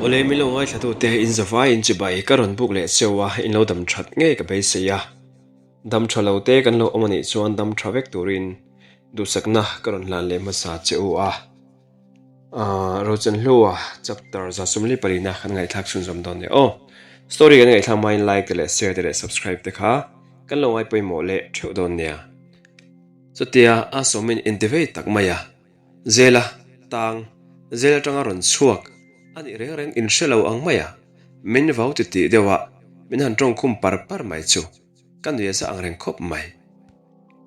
Awle min lo ngaithlatute in zavai in chibai ka rawn buk leh cheu a, in lo dam that ngei ka beisei a. Dam tha lo te kan lo awm a nih chuan dam tha vek turin duhsakna ka rawn hlan leh hmasa che u a. Rochanhlua chapter 144 kan ngaihthlak chhunzawm dawn nia aw. Story kan ngaihthlak hmain like te leh share te leh subscribe te kha kan lo ngai pawimawh leh theuh dawn nia. Chutia a sawmin intivei tak mai a, Zela tang, zel atanga rawn chhuak a nih reng reng inhre lo ang mai a, min vau titih deuh a, min han tawngkhum par par mai chu ka nuih a za ang reng khawp mai.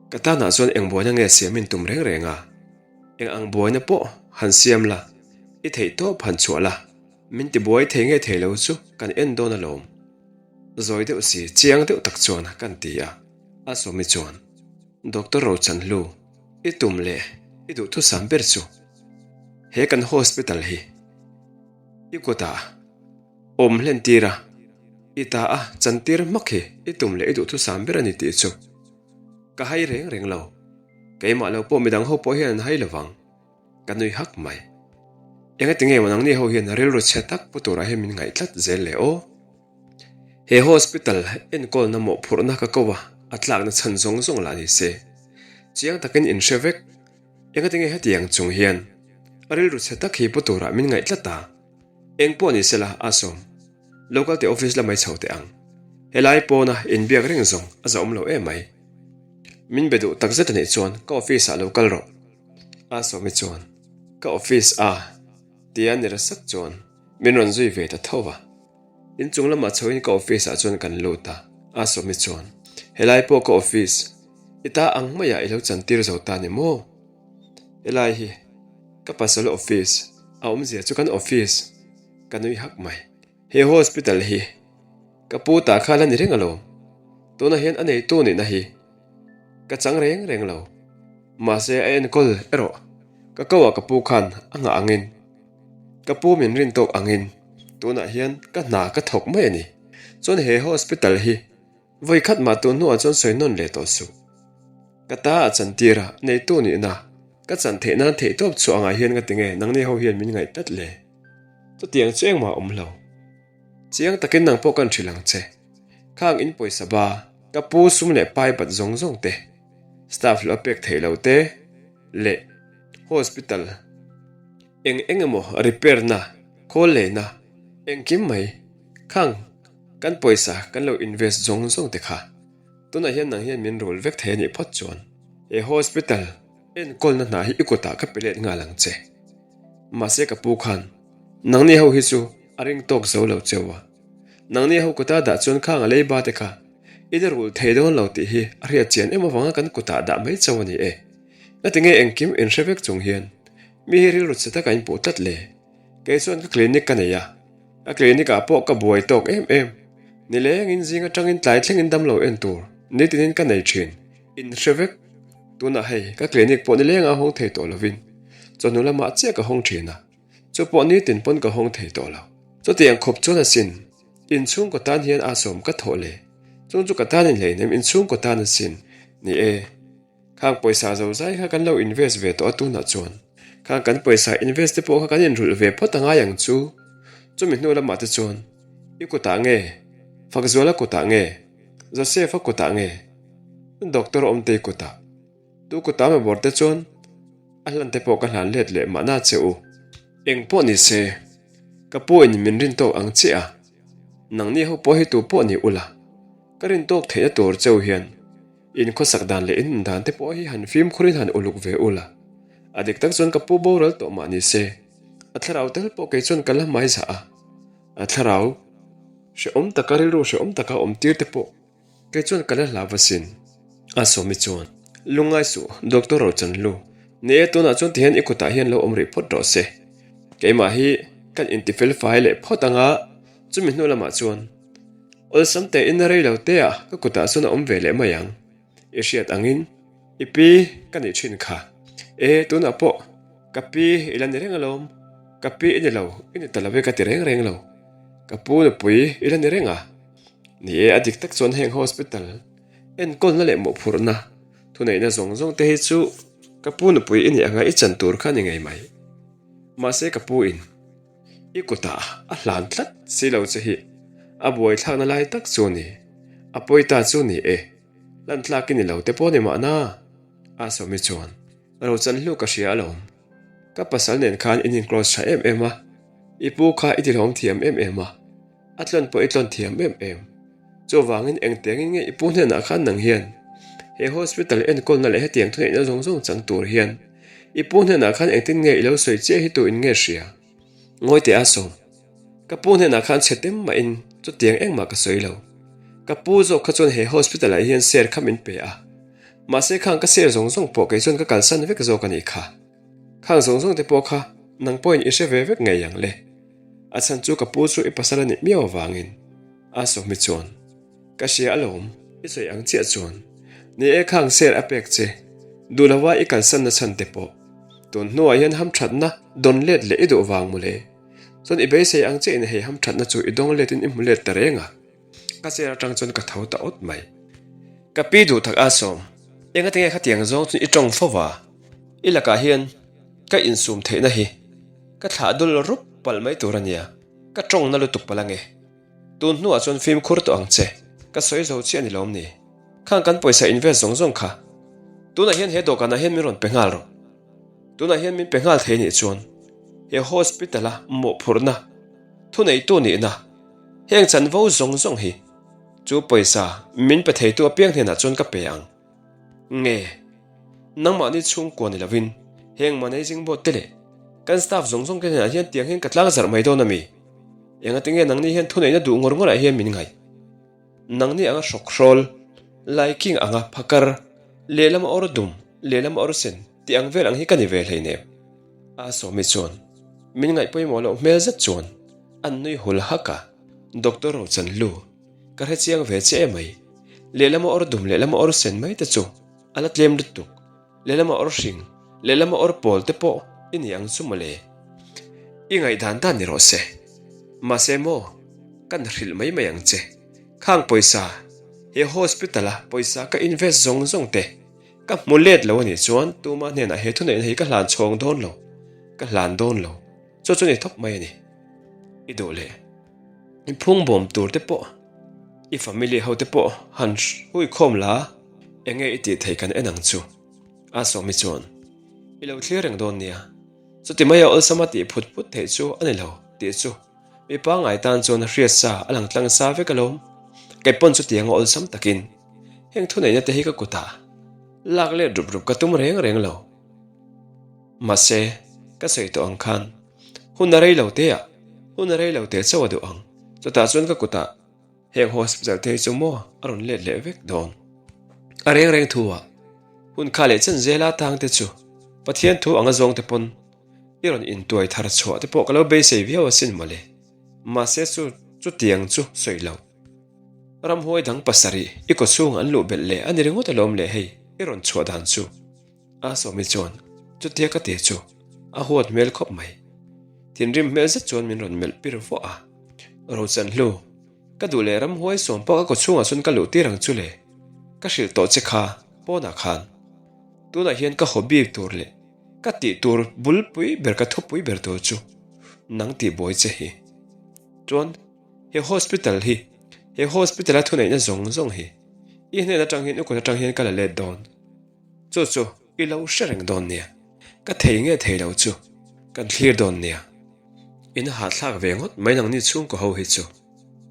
Ka tanah chuan eng buaina nge siam in tum reng reng a, eng ang buaina pawh han siam la, i theih tawp han chhuah la, min ti buai thei nge thei lo chu kan en dawn alawm. Zawi deuh si chiang deuh tak chuan kan ti a, a sawmi chuan Doctor Rochanhlu, i tum leh i duhthusam ber chu he kan hospital hi i kutah Awm hlen tir a, i ta a chantir hmak hi i tum leh i duhthusam ber a ni tih chu ka hai reng reng lo. Keimah lo pawh midang ho pawh hian an hai lovang. Ka nui hak mai. Engati nge maw nangni ho hian rilru chhe tak pu turah hian min ngaih tlat zel le aw. He hospital enkawlna mawhphurhna ka ko a, a tlakna chhan zawng zawng lah ni se. Chiang takin in hre vek. Engati nge hetiang chung hian rilru chhe tak hi pu turah min ngaih tlat a? Eng pawh ni sela a sawm. Local te office lamai chho teh ang. Helai pawna inbiak reng zawng a zahawm lo em mai. Min be duh takzet a nih chuan ka office ah lo kal rawh. A sawmi chuan ka office a tia ni rasak chuan min rawn zui ve ta tho va. Inchung lamah chhoin ka office ah chuan kan lut a, a sawmi chuan helai pawh ka office i ta ang maiah i lo chantir zo ta ni maw? Helai hi ka pasal office a awmzia chu kan office ka nui hak mai. He hospital hi ka pu tah kha la ni reng alawm. Tunah hian a neitu nihna hi ka chang reng reng lo. Mahse a enkawl erawh ka ko ah ka pu khan a nghah angin ka pu min rin tawk angin tunah hian ka hna ka thawk mai a ni. Chuan he hospital hi Vawi khat mah tun hnuah chuan sawi nawn leh tawh suh. Ka ta a chantir a, neitu nihna, ka chan theih nan theih tawp chhuah angah hian ka ti nge nangni ho hian min ngaih tlat le. Chutiang chu engmah a awm lo. Chiang takin nang pawh kan hrilh ang che. Khang in pawisa ba, ka pu sum leh pai bat zawng zawng te, staff hlawh a pek theih lo te, leh hospital eng eng emaw repair na, khawl lehna, engkim mai khang Kan pawisa kan lo invest zawng zawng te kha tunah hian nang hian min rul vek thei a nih phawt chuan he hospital enkawlna hna hi i kutah ka pe let nghal ang che. Mahse ka pu khan nangni ho hi chu a ring tawk zo lo cheu a, nangni ho kuta dah chuan khang a leiba te kha i la rul thei dawn lo tih hi a hriat chian em avanga kan kutah dah mai chauh a ni e. Ngatinge engkim inhre vek chung hian mi hi rilru che taka inpuh tlat le? Kei chuan ka clinic ka nei a. A clinic ah pawh ka buai tawk em em. Nilengin zing atangin tlai thlengin damlo en tur nitinin ka nei thin. In hre vek. Tunah hei ka clinic pawh nileng a hawng thei tawh lovin chawhnu lamah chiah ka hawng thin a, chu pawh nitin pawn ka hawng thei tawh lo. Chutiang khawp chuan asin inchhungkaw tan hian a sawm ka thawh le. Chung chu ka tan in hleinem inchhungkaw tan asin. Ni e. Khang pawisa zo zai kha kan lo invest ve tawh a tunah chuan khang kan pawisa invest te pawh kha kan inrulh ve phawt a ngai ang chu. Chumi hnu lamah te chuan i kutah nge Fakzuala kutah nge Joseph-a kutah nge Doctor Awmtei kutah tu kutah maw bawr te chuan a hlan te pawh ka hlan let leh mahna che u. Eng pawh ni se ka pu in min rin tawk ang chiah a, nangni ho pawh hi tu pawh ni ula ka rin tawk theihna tur cheu hian In khawsak dan leh in nun dan te pawh hi han fimkhurin han uluk ve ul a. A dik tak chuan ka pu boral tawh mah ni se, a thlarau tel pawh kei chuan ka la hmai zah a. A thlarau hrehawm taka rilru hrehawm taka awm tir te pawh kei chuan ka la hlau asin. A sawmi chuan, Lungngai suh, Doctor Rochanlu, ni e tunah chuan tihian i kutah hian lo awm rih phawt rawh se. Keimah hi kan intifel fai leh phawt anga chumi hnu lamah chuan Awlsam tein rei lo te ah ka kutah chuan a awm ve leh mai ang. I hriat angin i pi ka nih thin kha. E, tunah pawh ka pi i la ni reng alawm. Ka pi i ni lo, i ni ta lo e ka ti reng reng lo. Ka pu nupui i la ni reng a. Ni e, a dik tak chuan heng hospital enkawlna leh mawhphurhna thuneihna zawng zawng te hi chu ka pu nupui i nih anga i chan tur kha a ni ngei mai. Mahse ka pu in. I kutah a hlan tlat si lo che hi a buaithlakna lai tak chu a ni. A pawi ta chu ni e, hlan tlak i ni lo te pawh ni mahna? A sawmi chuan, Rochan hlu ka hria alawm. Ka pasal nen khan in in-close tha em em a, i pu kha i tilawm thiam em em a, a tlawn pawh i tlawn thiam em em. Chuvangin engtiangin nge i pu hnenah khan nang hian he hospital enkawlna leh hetiang thuneihna zawng zawng chang tur hian i pu hnenah khan engtin nge i lo sawi chiah hi tu in nge hria? Ngawi teh a sawm. Ka pu hnenah khan chhe tem mahin chutiang engmah ka sawi lo. Ka pu zawk kha chuan he hospital ah hian share kha min pe a. Mahse khang ka share zawng zawng pawh kei chuan ka kalsan vek zawk a nih kha. Khang zawng zawng te pawh kha nang pawhin i hre ve vek ngei ang le. A chhan chu ka pu chu i pasal a nih miau avangin a sawmi chuan ka hria alawm i sawi ang chiah chuan ni e khang share a pek che duh lova i kalsanna chhan te pawh tun hnuah hian hamthatna dawn let leh i duh vang mawle chuan i beisei ang chiah in hei hamthatna chu i dawng let in i hmu let ta reng a ka chair atang chuan ka tho ta awt mai ka pi duh tak a sawm engati nge khatiang zawng chuan i tawng fo va i lakah hian ka insum theihna hi Ka thlah dul rup palh mai tur a nia, ka tawngna lutuk palh ange. Tun hnuah chuan fimkhur tawh ang che, ka sawi zo chiah ni lawm ni. Khang kan pawisa invest zawng zawng kha. Tunah hian he dawhkanah hian min rawn pe nghal rawh. Tunah hian min pe nghal thei nih chuan he hospital-a mawhphurhna, thuneitu nihna, heng chanvo zawng zawng hi chu pawisa min pe theitu apiang hnenah chuan ka pe ang. Nge, nangmahni chhungkua ni lovin heng managing board te leh kan staff zawng zawng te hnenah hian tiang hian ka tlang zarh mai dawn a mi? Engati nge nangni hian thuneihna duh ngawr ngawrah hian min ngaih? Nangni anga hrawk hrawl, laiking anga phakar, lehlam awr dum, lehlam awr sen tih ang vel ang hi ka ni ve hleinem. A sawmi chuan min ngaih pawimawh loh hmel zet chuan an nui hul hak a, Doctor Rochanlu, Ka hre chiang ve che emai. Lehlam a awr dum lehlam a awr sen mai te chu a la tlem lutuk. Lehlam a awr hring, lehlam a awr pawl te pawh i ni ang chu mawle. I ngaihdan dan ni rawh se. Mahse maw, kan hrilh mai mai ang che. Khang pawisa, he hospital a pawisa ka invest zawng zawng te ka hmu let lo a nih chuan tuma hnenah he thuneihna hi ka hlan chhawng dawn lo, ka hlan dawn lo. Chu chu ni thawk mai a ni. I duh leh. I phung bawm tur te pawh i family ho te pawh han hui khawm la enge i tih thei kan en ang chu a sawmi chuan i lo thlir reng dawn nia chuti mai a awlsam a tih phut phut theih chu a ni lo tih chu mi pangngai tan chuan a hriat sa a lang tlang sa vek alawm kei pawn chutiang a awlsam takin heng thuneihna te hi ka kutah lak let rup rup ka tum reng reng lo mahse ka sawi tawh ang khan. Hun a rei lo te ah, hun a rei lo te chauh a duh ang. Chutah chuan ka kutah heng hospital te hi chu maw a rawn let leh vek dawn. A reng reng thu ah, hun kha leh chen zela tang te chu Pathian thu anga zawng te pawn i rawn intuai thar chhuah te pawh ka lo beisei viau asin mawle. Mahse chu chutiang chu sawi lo. Ramhuai dang pasarih i kawchhung an luh belh leh a ni ringawt alawm le hei i rawn chhuah dan chu. A sawmi chuan chutia ka ti chu a huat hmel khawp mai. Thinrim hmel zet chuan min rawn melh pir vuah a. Rochanhlu, ka duh leh ramhuai sawm pawh ka kawchhungah chuan ka luh tir ang chu le. Ka hrilh tawh che kha pawnah khan. Tunah hian ka haw bik tur leh ka tih tur bulpui ber ka thupui ber tur chu nang tih buai che hi. Chuan he hospital hi, he hospital a thuneihna zawng zawng hi i hnen atang hian i kut atang hian ka la let dawn. Chu chu i lo hre reng dawn nia, ka thei nge thei lo chu kan thlir dawn nia. In hahthlak ve ngawt mai nangni chhungkaw ho hi chu.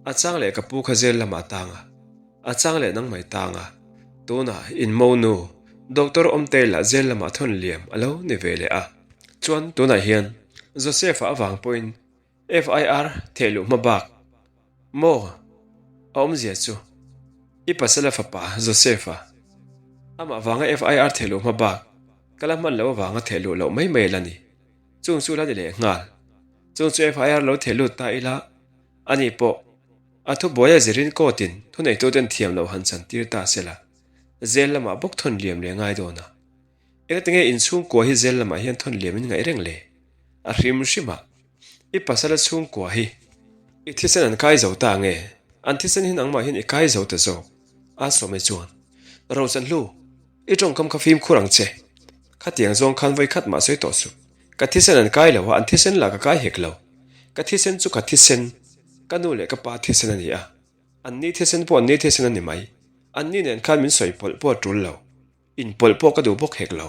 A chang leh ka pu kha zel lamah tang a, a chang leh nangmai tang a, tunah in monu Doctor Awmtei lah zel lamah thawn liam a lo ni ve leh a. Chuan tunah hian Joseph-a avang pawhin FIR thehluh hma bak maw a awmzia chu i pasala fapa Joseph-a amah vanga FIR thehluh hma bak ka la hman loh avanga thehluh loh mai mai la ni. Chung chu la ni leh nghal. Chung chu FIR lo thehlut ta ila ani pawh a thubuai a zirin court-in thuneituten thiam loh han chantir ta sela zel lamah bawk thawn liam leh ngai dawn a. Engati nge inchhungkua hi zel lamah hian thawn liam in ngaih reng le? A hrim hrim a, i pasala chhungkua hi i thisen an kai zo ta nge? An thisen hi nangmah hian i kai zo ta zawk? A sawmi chuan, Rochanhlu, i tawngkam kha fimkhur ang che. Khatiang zawng khan vawi khat mah sawi tawh suh. Ka thisen an kai lo a, an thisen lah ka kai hek lo. Ka thisen chu ka thisen, ka nu leh ka pa thisen a ni a. Anni thisen pawh anni thisen a ni mai. Anni nen khan min sawi pawlh pawh a tul lo. Inpawlh pawh ka duh bawk hek lo.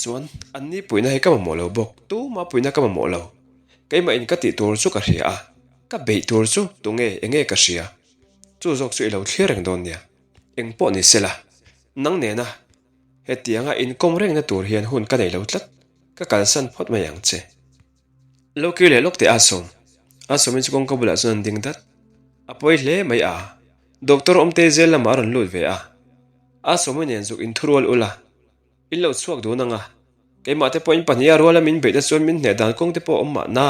Chuan, anni puihna hi ka mamawh lo bawk, tuma puihna ka mamawh lo. Keimah in ka tih tur chu ka hria a, ka beih tur chu tunge enge ka hria. Chu zawk chu i lo thlir reng dawn nia. Eng pawh ni sela, nang nena hetianga inkawm rengna tur hian hun ka nei lo tlat, ka kalsan phawt mai ang che. Lo kir leh lawk teh a sawm. A sawmin chu kawngka bulah chuan an ding dat. A pawi hle mai a, Doctor Awmtei zel lamah a rawn lut ve a. A sawmi nen zuk inthurual ula, in lo chhuak dun ang a, keimah te pawh in pahniha ruala min beihna chuan min hneh dan kawng te pawh a awm mahna.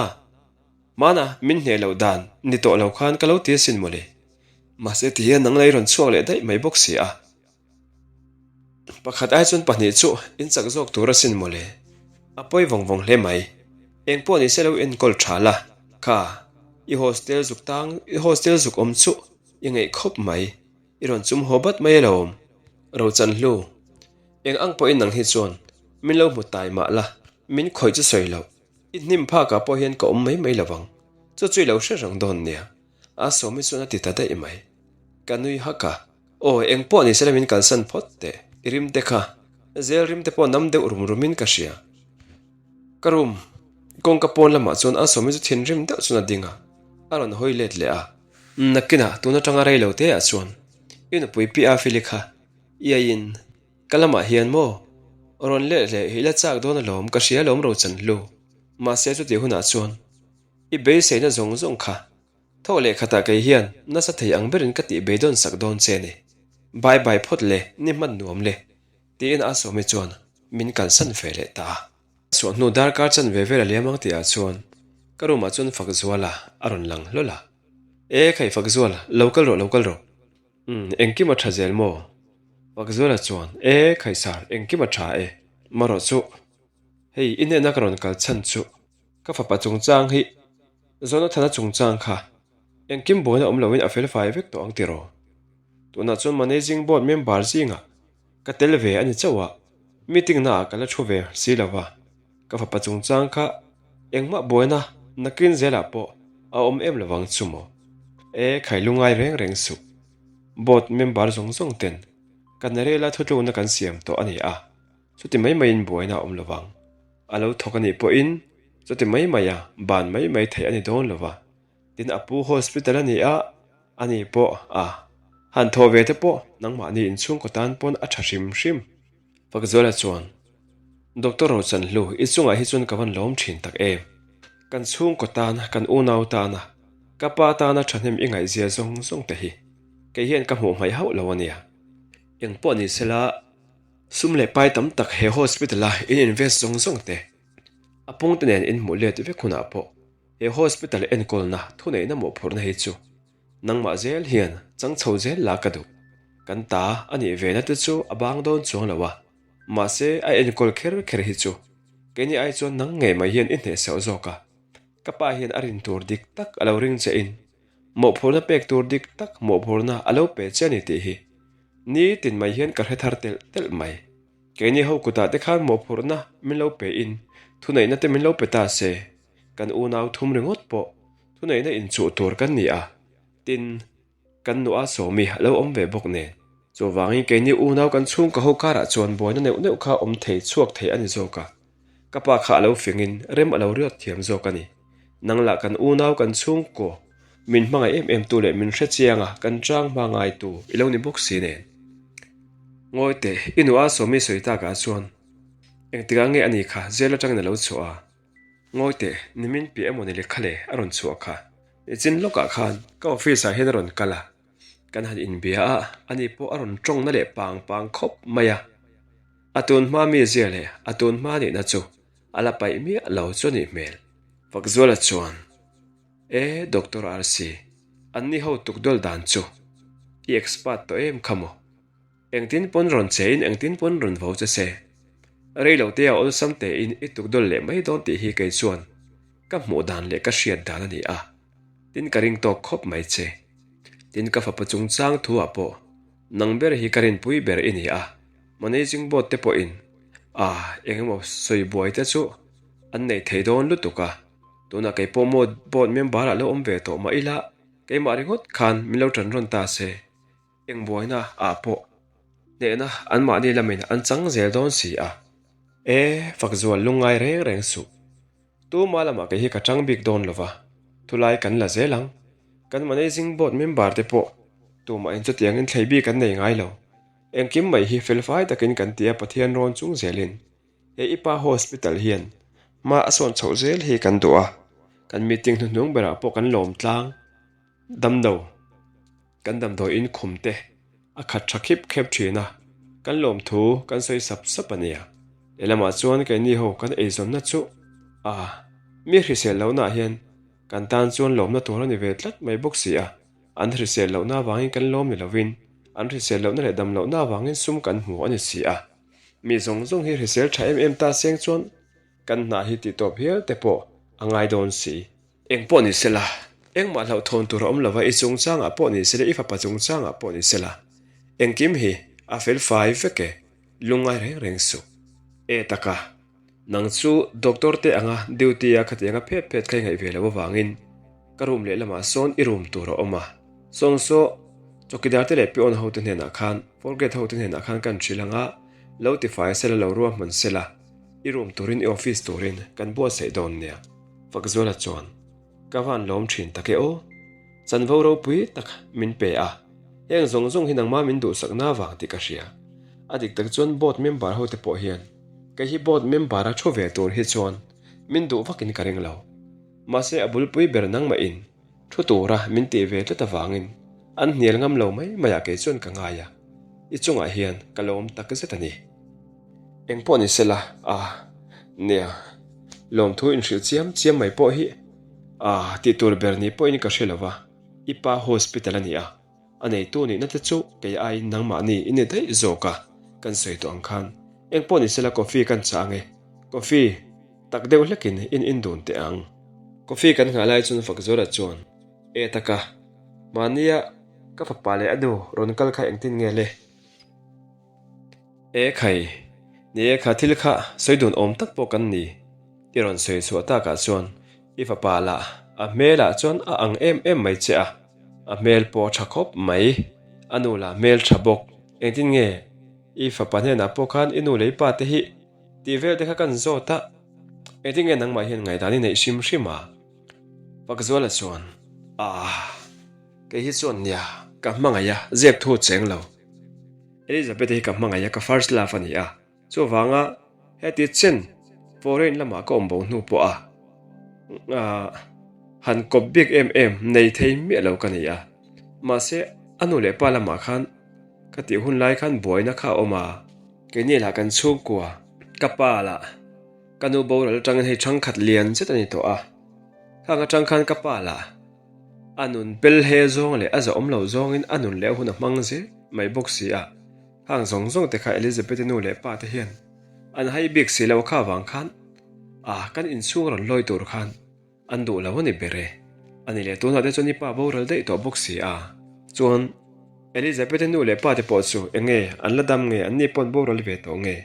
Hmana min hneh loh dan ni tawh lo khan ka lo ti asin mawle. Mahse tihian nang lei rawn chhuak leh daih mai bawk si a. Pakhat ai chuan pahnih chu in chak zawk tur asin mawle. A pawi vawng vawng hle mai. Eng pawh nise lo enkawl tha la, kha i hostel zuk tang i hostel zuk awm chu i ngeih khawp mai. I rawn chum haw bat mai alawm. Rochanhlu, eng ang pawhin nang hi chuan min lo hmu tai mah la, min khawih chu sawi loh. I hnim phakah pawh hian ka awm mai mai lo vang. Chu chu i lo hre reng dawn nia. A sawmi chuan a ti ta daih mai. Ka nui hak a, Aw, eng pawh ni sela min kalsan phawt teh. I rim te kha, zel rim te pawh nam deuh rum rumin ka hria. Ka room kawngka pawn lamah chuan a sawmi chu thinrim deuh chuan a ding a, a rawn hawi let leh a. Nakinah tun atanga rei lo te ah chuan i nupui pi a fili kha i aiin ka lamah hian maw rawn let leh hi la chak dawn alawm ka hria alawm Rochanhlu. Mahse chutih hunah chuan i beiseina zawng zawng kha Thaw leh khatah kei hian nasa thei ang berin ka tih beidawn sak dawn che ni. Bye bye phawt le, ni hman nuam le, tiin a sawmi chuan min kalsan ve leh ta a. Chhuah hnu darkar chan ve vel a liam ang tihah chuan ka room ah chuan Fakzuala a rawn lang hlawl a. E khai Fakzuala, lo kal rawh, lo kal rawh. Umm, engkim a tha zel maw? Fakzuala chuan, E khai sir, engkim a tha e. Marawh chu, hei i hnena ka rawn kal chhan chu ka fapa chungchang hi Zonathana chungchang kha engkim buaina awm loin a felfai vek tawh ang tiraw? Tunah chuan Managing Board member zingah ka tel ve a ni chauh a, meeting naah ka la thu ve si lo va, ka fapa chungchang kha engmah buaina nakin zelah pawh a awm em lovang chu maw? E khai lungai reng reng suh. Board member zawng zawng ten kan rela thutlukna kan siam tawh a ni a, chuti mai maiin buaina a awm lovang. A lo thawk a nih pawhin chuti mai mai a ban mai mai theih a ni dawn lo va, tin a pu hospital a ni a, a ni pawh a han thawh ve te pawh nangmahni inchhungkaw tan pawn a tha hrim hrim. Fakzuala chuan, Doctor Rochanhlu, i chungah hi chuan ka van lawm thin tak em? Kan chhungkaw tana, kan unau tana, ka pa tana thahnem i ngaihzia zawng zawng te hi kei hian ka hmuh hmaih hauh lo a nia. Engpawh ni sela, Sum leh pai tam tak he hospital a in invest zawng zawng te, a pung te nen in hmuh let vek hunah pawh he hospital enkawlna thuneihna mawhphurhna hi chu nangmah zel hian chang chho zel la ka duh. Kan ta a nih ve na te chu a bang dawn chuang lo a, mahse a enkawl kher kher hi chu keini ai chuan nang ngei mai hian i hnehsauh zawk a, ka pa hian a rin tur dik tak a lo ring che in mawhphurhna pek tur dik tak mawhphurhna a lo pe che a ni tih hi Ni tin mai hian ka hre thar telh telh mai. Keini ho kutah te khan mawhphurhna min lo pe in thuneihna te min lo pe ta se, kan unau thum ringawt pawh thuneihna inchuh tur kan ni a, tin, kan nuah Sawmi a lo awm ve bawk nen. Chuvangin keini unau kan chhungkaw ho karah chuan buaina neuh neuh kha awm thei chhuak thei a ni zawk a. Ka pa kha a lo fingin rem a lo riat thiam zawk a ni. Nang lah kan unau kan chhungkaw min hmangaih em em tu leh min hre chiang a kan chang hma ngai tu i lo ni bawk si nen. Ngawi teh, i nu a Sawmi sawi takah chuan engtikah nge a ni kha jail atangin a lo chhuah a? Ngawi teh, nimin piah emaw ni lekha le a rawn chhuah kha. Nichin lawkah khan ka office ah hian a rawn kal a, kan han inbia a, ani pawh a rawn tawngna leh pang pang khawp mai a. A tun hma mizia leh a tun hma nihna chu a la paih miah lo chu a nih hmel. Fakzuala chuan, E Doctor RC, anni ho tukdawl dan chu i expert tawh em kha maw? Engtin pawn rawn che in engtin pawn rawn vo che se, rei lo te a awlsam te in i tukdawl leh mai dawn tih hi kei chuan ka hmuh dan leh ka hriat dan a ni a, tin ka ring tawk khawp mai che. Tin ka fapa chungchang thu ah pawh nang ber hi ka rinpui ber i ni a. Managing board te pawhin a eng emaw sawi buai te chu an nei thei dawn lutuk a. Tunah kei pawh maw board member ah lo awm ve tawh mah ila, keimah ringawt khan min lo ṭan rawn ta se. Eng buaina ah pawh hnehna anmahni lamin an chang zel dawn si a. E, Fakzual lungngai reng reng suh. Tuma lamah kei hi ka ṭang bik dawn lo va, thulai kan la zel ang. Kan managing board member te pawh tumahin chutiangin thlei bik an nei ngai lo. Engkim mai hi felfai takin kan ti a Pathian rawn chung zelin he i pa hospital hian hma a sawn chhoh zel hi kan duh a, kan meeting hnuhnung berah pawh kan lawm tlang damlo kan damdawiin khum te a khat tha khip khep thin a, kan lawmthu kan sawi sap sap a nia. Lehlamah chuan keini ho kan eizawnna chu a mi hrisel lohnaah hian kan tan chuan lawmna tur a ni ve tlat mai bawk si a. An hrisel lohna avangin kan lawm ni lovin, an hrisel lohna leh dam lohna avangin sum kan hmu a ni si a. Mi zawng zawng hi hrisel tha em em ta seng chuan kan hna hi tihtawp hial te pawh a ngai dawn si. Eng pawh ni sela, engmah hlauhthawn tur a awm lova i chungchangah pawh ni sela, i fapa chungchangah pawh ni sela, engkim hi a fel fai vek e, lungngai reng reng suh. E taka. Nang chu doctor te anga duty a khatianga phet phet kha i ngaih ve loh avangin ka room lehlamah sawn i room tur a awm a. Sawng saw chawkidar te leh peon ho te hnenah khan forget ho te hnenah khan kan hrilh anga lo tifai sela lo ruahman sela i room turin i office turin kan buatsaih dawn nia. Fakzuala chuan ka van lawm thin tak e aw. Chanvo ropui tak min pe a, heng zawng zawng hi nangmah min duhsakna vang tih ka hria. A dik tak chuan board member ho te pawh hian Kei hi board member a thu ve tur hi chuan min duh vakin ka ring lo. Mahse a bulpui ber nangmah in thu tura min tih ve tlat avangin an hnial ngam lo mai mai ah kei chuan ka ngai a, i chungah hian ka lawm tak zet a ni. Eng pawh ni sela, a, nia, lawmthu inhrilh chiam chiam mai pawh hi a tih tur ber ni pawhin ka hre lo va, i pa hospital a ni a. A neitu nihna te chu kei aiin nangmahni i ni daih zawk a, kan sawi tawh ang khan. Eng pawh ni sela coffee kan chah ang e. Coffee tak deuh hlekin in in dun teh ang. Coffee kan nghah lai chuan Fakzawra chuan, E taka, mahnia ka fapa leh a nu rawn kal kha engtin nge le? E khai, ni e kha thil kha sawi dun awm tak pawh kan ni. I rawn sawi chhuah takah chuan i fapa lah a hmelah chuan a ang em em mai che a. A hmel pawh a tha khawp mai. A nu lah hmel tha bawk. Engtin nge i fapa hnenah pawh khan i nu leh i pa te hi tih vel te kha kan zawt a, engtin nge nangmah hian ngaihdan i neih hrim hrim a? Pakzuala chuan, Aah, kei hi chuan nia, ka hmangaih a, ziak thu cheng lo. Elizabeth hi ka hmangaih a, ka first love a ni a. Chuvanga heti chen foreign lamah ka awm bo hnu pawh a han kawp bik em em nei thei miah lo ka ni a. Mahse a nu leh pa lamah khan ka tih hun lai khan buaina kha a awm a. Keini lah kan chhungkua ka pa lah ka nu boral atangin hei thangkhat lian zet a ni tawh a. Khang atang khan ka pa lah a nun pel he zawng leh a zahawm lo zawngin a nun leh a hun a hmang zel mai bawk si a. Hang zawng zawng te kha Elizabeth-i nu leh pa te hian an hai bik si lo kha vang khan a kan inchhung rawn lawi tur khan an duh lo a ni ber e. A ni leh tunah te chuan i pa boral daih tawh bawk si a. Chuan Elizabeth-i nu leh pa te pawh chu eng nge an la dam nge an ni pawn boral ve tawh nge?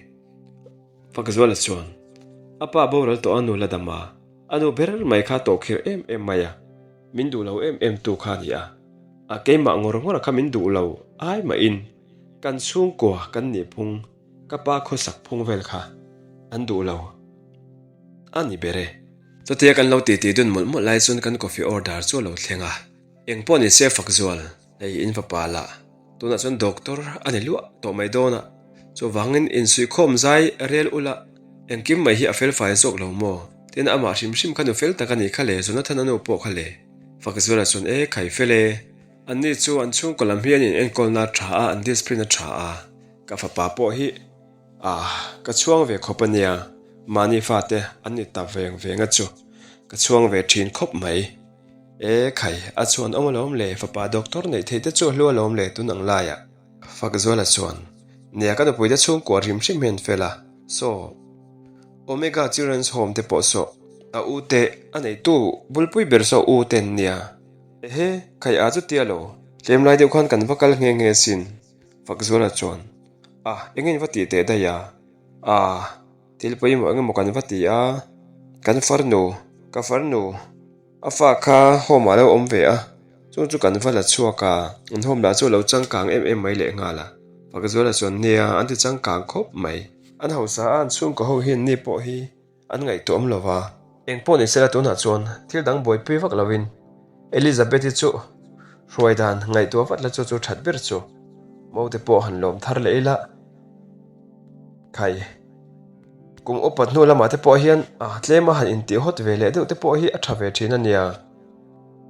Fakzuala chuan a pa boral tawh a nu la dam a, a nu ber mai kha tawhkhirh em em mai a. Min duh lo em em tu kha a ni a, a keimah ngawr ngawr kha min duh lo ai mahin kan chhungkua kan nih phung ka pa khawsak phung vel kha an duh lo a ni ber e. Chutia kan lo titi dun mawlh mawlh lai chuan kan coffee order chu a lo thleng a, eng pawh ni se Fakzual hei in fapa lah tunah chuan doctor a ni luah tawh mai dawn a, chuvangin insuihkhawm zai rel ula engkim mai hi a felfai zawk lo maw? Tin, amah hrim hrim kha nu fel tak a ni kha le, Jonathan a nu pawh kha le. Fakzuala chuan e, khai fel e. Anni chu an chhungkaw lam hi an in enkawlna a tha a, an discipline a tha a. Ka fapa pawh hi ah ka chhuang ve khawp a nia, mahni fate an ni ta veng veng a chu ka chhuang ve thin khawp mai. E khai, a chhuan awm alawm le, fapa doctor neih theih te chu a hlu alawm le tun ang laiah. Fakzuala chuan, Nia ka nupui te chhungkua hrim hrim hian fel a, saw Omega Children's Home te pawh saw a u te a neitu bulpui ber saw u te an nia. Ehe, khai a chutia lo, tlem lai deuh khan kan va kal nghe nghe sin. Fakzuala chuan, A, eng in va tih teh daih a? A, thil pawimawh engemaw kan va ti a, kan farnu. Ka farnu, a fa kha home ah lo awm ve a, chung chu kan va la chhuak a, an home lah chu a lo changkang em em mai lehnghal a. Pakzuala chuan, Nia, an ti changkang khawp mai. An hausa a, an chhungkaw ho hian ni pawh hi An ngaihtuah awm lo va. Eng pawh ni sela tunah chuan thil dang buaipui vak lovin Elizabeth-i chu hruai dan ngaihtuah vat la chu chu that ber chu Mote pawh han lawm thar leh ila. Khai, kum upat hnu lamah te pawh hian a tlema han intih hawt ve leh deuh te pawh hi a tha ve thin a nia.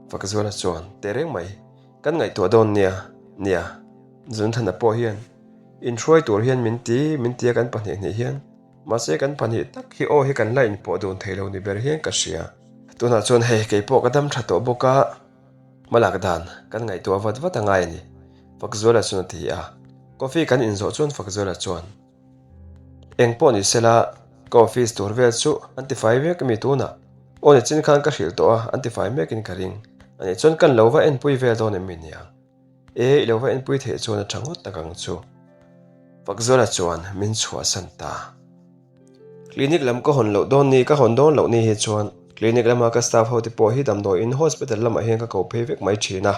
Fakzuala chuan teh reng mai kan ngaihtuah dawn nia, nia. Zunthana pawh hian inhruai tur hian min ti, min tia kan pahnihnih hian. Mahse kan pahnih tak hi aw hi kan la inpawh dun thei lo ni ber hian ka hria. Tunah chuan hei kei pawh ka dam tha tawh bawk a, hmalak dan kan ngaihtuah vat vat a ngai a ni, Fakzuala chuan a ti a. Coffee kan inzawh chuan Fakzuala chuan, Eng pawh ni sela, ka office tur vel chu an tifai vek ami tunah? Aw nichin khan ka hrilh tawh a, an tifai mekin ka ring. Anih chuan kan lo va enpui vel dawn em mi niang? E, i lo va enpui theih chuan a tha ngawt tak ang chu. Fakzuala chuan min chhuahsan ta. Clinic lam ka hawn loh dawn ni, ka hawn dawn loh ni hi chuan clinic lama ka staff ho te pawh hi damdawiin hospital lamah hian ka ko phei vek mai thin a.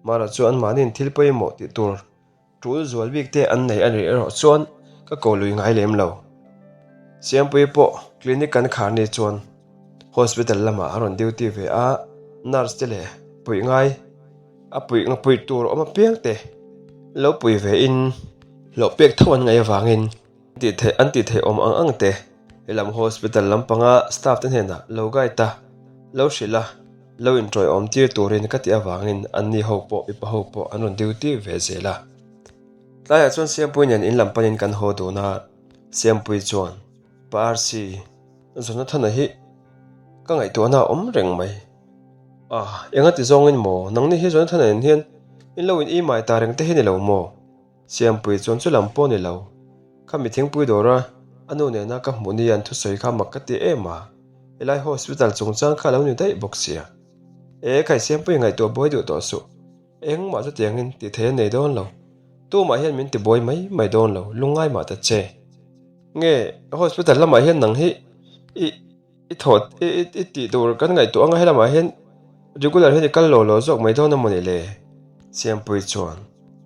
Mara chu anmahniin thil pawimawh tih tur Tul zual bik te an nei a nih erawh chuan ka ko lui ngai lem lo. Siampuii pawh clinic kan khar ni chuan hospital lamah a rawn duty ve a, nurse te leh puih ngai a puih puih tur awm apiang te lo pui ve in hlawh pek tho an ngaih avangin tih theih an tih theih awm ang ang te helam hospital lampanga staff te hnenah lo guide a lo hrilh a Lo inṭawiawm tir turin ka tih avangin anni ho pawh mipa ho pawh an rawn duty ve zel a. Tlaiah chuan Siampui nen in lam panin kan haw dun a, Siampui chuan, Pa RC, Jonathana hi ka ngaihtuahna a awm reng mai. Ah, enga ti zawngin maw? Nangni hi Jonathana nen hian in lo in imai ta reng te hi ni lo maw? Siampui chuan chu lam pawh ni lo. Kha mi thingpui dawra a nu nena ka hmuh ni an thusawi kha mak ka ti em a, helai hospital chungchang kha a lo ni daih bawk sia. E, khai Siampui ngaihtuah buai duh tawh suh. Engmah chutiangin tih theih a nei dawn lo. Tumah hian min ti buai mai mai dawn lo, lungngai mah ta che. Nge, hospital lamah hian nang hi i. I thawt i i i tih tur kan ngaihtuah anga helamah hian regular hian i kal lo lo zawk mai dawn a maw ni le? Siampui chuan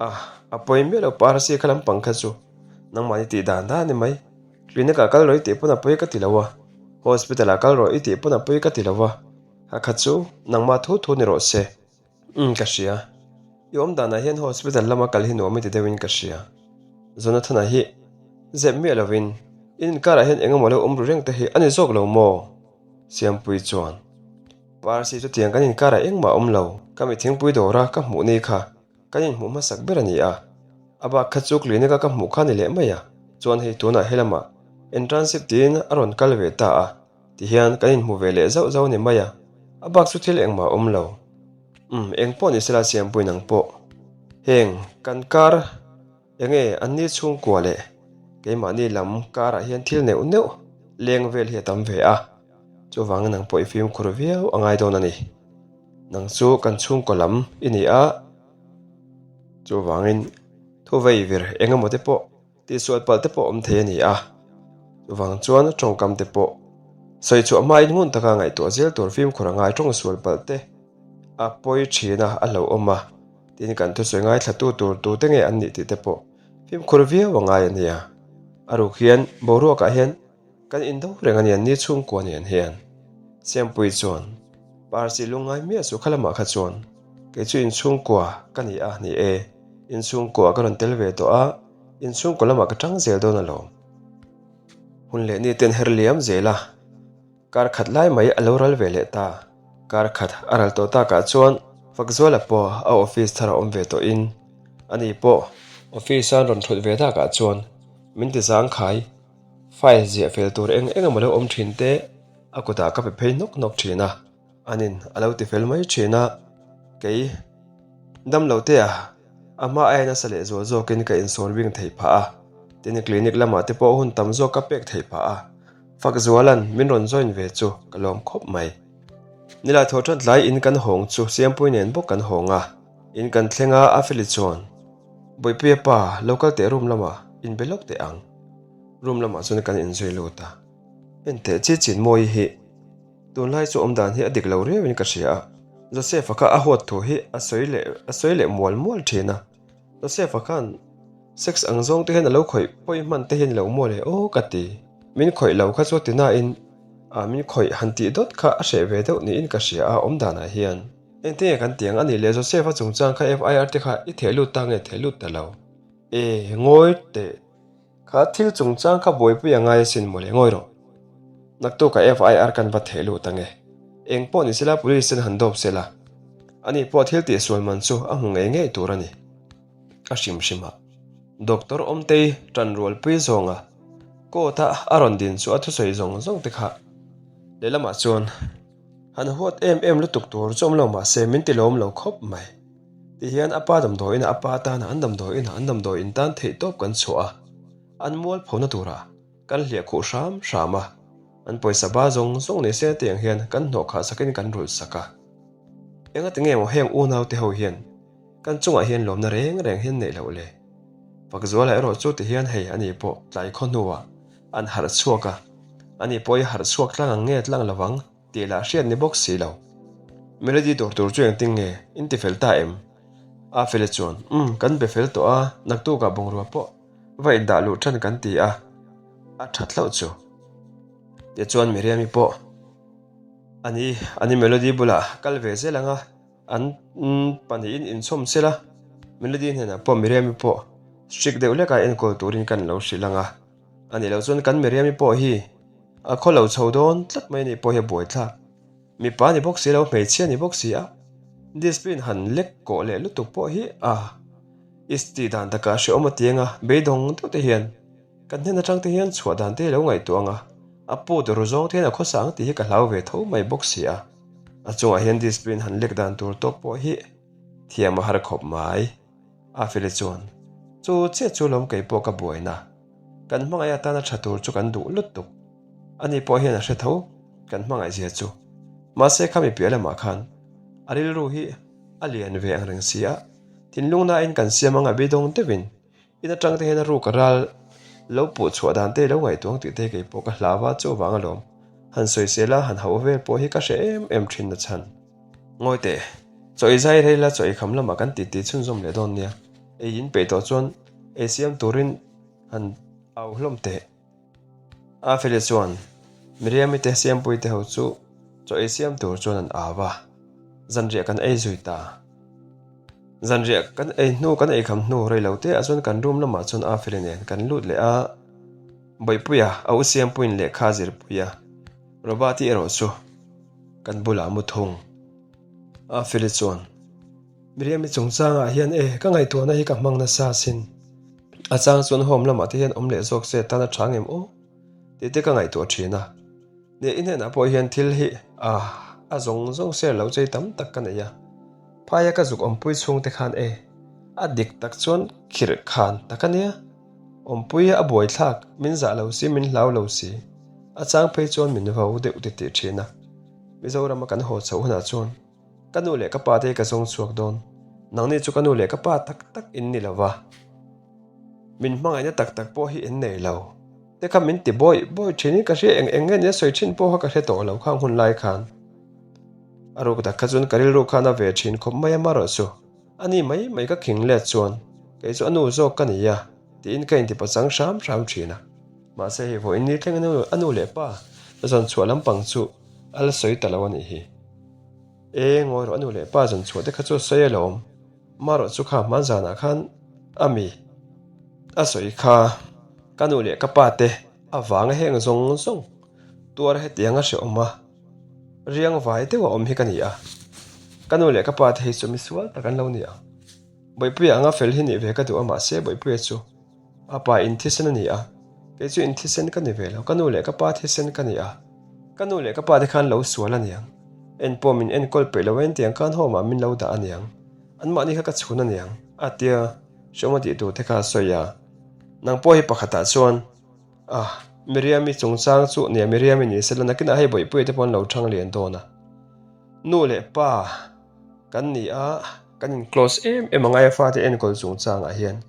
a a pawi miah lo Parsi kha lampang kha chu nangmahni tih dan dan a ni mai. Clinic ah kal rawh i tih pawn a pawi ka ti lo a, hospital ah kal rawh i tih pawn a pawi ka ti lo a, ha kha chu nangmah thu thu ni rawh se. Umm ka hria. I awm danah hian hospital lama kal hi nuam i ti deuhin ka hria. Jonathana hi zep miah lovin in inkarah hian eng emaw lo awm ru reng te hi a ni zawk lo maw? Siampui chuan Parsi chutiang kan inkarah engmah a awm lo. Ka mi thingpui dawra ka hmuh ni kha kan inhmuh hmasak ber a ni a. A bak kha chu clinic a ka hmuh kha ni leh mai a. Chuan hei tunah helamah internship tiin a rawn kal ve ta a. Tihian kan inhmu ve leh zauh zauh a ni mai a, a bak chu thil engmah a awm lo. Umm, eng pawh ni sela Siampui nang pawh. Heng, kan kar enge anni chhungkua leh keimahni lam karah hian thil neuh neuh leng vel hi a tam ve a, chuvangin nang pawh i fimkhur viau a ngai dawn a ni. Nang chu kan chhungkaw lam i ni a, chuvangin thuvei vir eng emaw te pawh Tihsual palh te pawh awm thei a ni a, chuvang chuan tawngkam te pawh sawi chhuah hmain ngun taka ngaihtuah zel tur fimkhur a ngai tawng sual palh te a pawi thin a, a hlauhawm a, tin kan thusawi ngaithlatu tur tute nge an nih tih te pawh fimkhur viau a ngai a nia. A ruk hian boruakah hian Kan indo reng a ni an ni chhungkua nen hian. Siampui chuan, Parsi lungngai miah chu kha lamah kha chuan kei chu inchhungkua ka ni a ni e, inchhungkua ka rawn tel ve tawh a, inchhungkua lamah ka tang zel dawn alawm. Hun leh ni ten her liam zel a, kar khat lai mai a lo ral ve leh ta. Kar khat a ral tawh takah chuan Fakzuala pawh a office thar a awm ve tawhin ani pawh office a an rawn thut ve takah chuan min ti zangkhai. File ziah fel tur eng eng emaw lo awm thin te a kutah ka pe phei nawk nawk thin a, anin a lo ti fel mai thin a, kei damlo te ah a hma aia nasa leh zual zawkin ka insawn bing theih phah a, tin clinic lamah te pawh hun tam zawk ka pek theih phah a, Fakzuala'n min rawn join ve chu ka lawm khawp mai. Nilai thaw that lai in kan hawng chu Siampui nen bawk kan hawng a, in kan thleng a Afeli chuan Bawihpuia pa lo kal teh room lamah inbe lawk teh ang. Room lamah chuan kan inzui lut a, enteh chi chin mawi hi. Tunlai chu awmdan hi a dik lo riauin ka hria a, Joseph-a kha a huat thu hi a sawi leh a sawi leh mual mual thin a. Joseph-a khan sex ang zawng te hian a lo khawih pawi hman te hian lo maw le aw ka ti. Min khawih lo kha chu ti nain a min khawih han tih dawt kha a hreh ve deuh niin ka hria a awmdanah hian. Engtinge kan tiang a nih le Joseph-a chungchang kha FIR te kha i theh lut ta nge theh lut ta lo? E ngawi teh. Kha thil chungchang kha buaipui a ngai asin mawle ngawi rawh. Naktuk a FIR kan va theh lut ange. Eng pawh ni sela police ten han dawp sela. Ani pawh thil tihsual man chu a hmu ngei ngei tur a ni. A hrim hrim a. Doctor Awmtei tanrualpui zawnga court a a rawn din chu a thusawi zawng zawng te kha lehlamah chuan han huat em em lutuk tur chu awm lo mahse min ti lawm lo khawp mai. Ti hian a pa damdawiin a pa tana an damdawiin an damdawiin tan theih tawp kan chhuah a, an mual phona turah kan hliah khuh hram hram a, an pawisa ba zawng zawng ni se tiang hian kan hnawh khah sakin kan rulh sak a. Engati nge maw heng unau te ho hian kan chungah hian lawmna reng reng hian neih loh le? Fakzuala erawh chu ti hian hei ani pawh tlai khaw hnuah an harh chhuak a, ani pawh i harh chhuak tlang ang nge tlang lovang? Tih lah hriat ni bawk si lo. Melody dawr tur chu engtin nge in ti fel ta em? A Feli chuan, Umm, kan be fel tawh a, naktukah bungrua pawh va indah luh ṭhan kan ti a, a ṭhat hlauh chu. Tichuan Miriami pawh a ni, a ni Melody bulah kal ve zel ang a, an pahnihin inchhawm sela, Melody hnenah pawh Miriami pawh strict deuh hlekah enkawl turin kan lo hrilh ang a. A nih loh chuan kan Miriami pawh hi a khaw lo chho dawn tlat mai anih pawh hi a buaithlak. Mipa ni bawk si lo, hmeichhia ni bawk si a, discipline han lek kawh leh lutuk pawh hi a isti dan takah hrehawm a ti anga beidawng deuh te hian kan hnen atang te hian chhuah dan te hi lo ngaihtuah anga a put ru zawng te hian a khawsa ang tih hi ka hlau ve tho mai bawk si a. A chungah hian discipline han lek dan tur tawk pawh hi thiam a har khawp mai. A Feli chuan, Chu chiah chu lawm kei pawh ka buaina. Kan hmangaih atana tha tur chu kan duh lutuk. Ani pawh hian a hre tho kan hmangaih zia chu. Mahse khami piah lamah khan a rilru hi a lian ve ang reng si a, thinlung nain kan siam anga beidawng deuhin in atang te hian a ruk a ral lo puh chhuah dan te lo ngaihtuah ang tih te kei pawh ka hlau a, chuvang alawm han sawisel a han hauh vel pawh hi ka hre em em thin na chhan. Ngawi teh, chaw ei zai rei la chaw ei kham lamah kan titi chhunzawm leh dawn nia. Ei in peih tawh chuan ei siam turin han au hlawm teh. A Feli chuan Miriami te Siampui te ho chu chaw ei siam tur chuan an au a, zanriah kan ei zui ta. Zanriah kan ei hnu kan ei kham hnu rei lo te ah chuan kan room lamah chuan A Feli nen kan lut leh a, Bawihpuia a u Siampuiin lehkha a zirpui a, Robert-i erawh chu kan bulah mu thung. A Feli chuan, Miriam-i chungchangah hian e, ka ngaihtuahna hi ka hmang nasa asin. A chang chuan home lamah te hian awm leh zawk se tan a tha ngem aw tih te ka ngaihtuah thin a. Nia i hnenah pawh hian thil hi a a zawng zawng share lo chei tam tak ka nei a. Phaia ka zuk awmpui chhungte khan e, a dik tak chuan khirh khan tak a nia. Awmpui a buaithlak, min zah lo si, min hlau lo si. A chang phei chuan min vo deuh ti tih thin a. Mizorama kan haw chhoh hunah chuan ka nu leh ka pa te ka zawng chhuak dawn. Nangni chu ka nu leh ka pa tak tak in ni lo va. Min hmangaihna tak tak pawh hi in nei lo. Te kha min ti bawi bawi thin in ka hria eng eng nge nia sawi thin pawh kha ka hre tawh lo khang hun lai khan. A ruk tak kha chuan ka rilru khan a ve thin khawp mai a marawh chu. A ni mai mai ka khing let chuan kei chu a nu zawk ka ni a tiin ka inti pachang hram hram thin a. Mahse hei vawiin ni thleng a nu leh pa zawn chhuah lampang chu a la sawi ta lo a nih hi. E ngawi rawh a nu leh pa zawn chhuah te kha chu a sawi alawm. Marawh chu kha hman zanah khan a mi a sawi kha ka nu leh ka pa te avanga heng zawng zawng tuar hetiang a hrehawm a. Riang vai deuh a awm hi ka ni a, ka nu leh ka pa te hi chu misual tak an lo ni ang. Bawihpuia anga fel hi nih ve ka duh a mahse Bawihpuia chu a pa in thisen a ni a, kei chu in thisen ka ni ve lo, ka nu leh ka pa thisen ka ni a, ka nu leh ka pa te khan lo sual a niang, en pawh min enkawl peih lo en tiang khan home ah min lo dah a niang, anmahni kha ka chhun a niang a tia hreawm a tih tur te kha a sawi a, nang pawh hi pakhatah chuan. Ah, Miriami chungchang chu nia Miriami ni sela nakinah hei Bawihpuia te pawh an lo thang lian dawn a. Nu leh pa kan ni a, kan in close em em angai a fate enkawl chungchangah hian.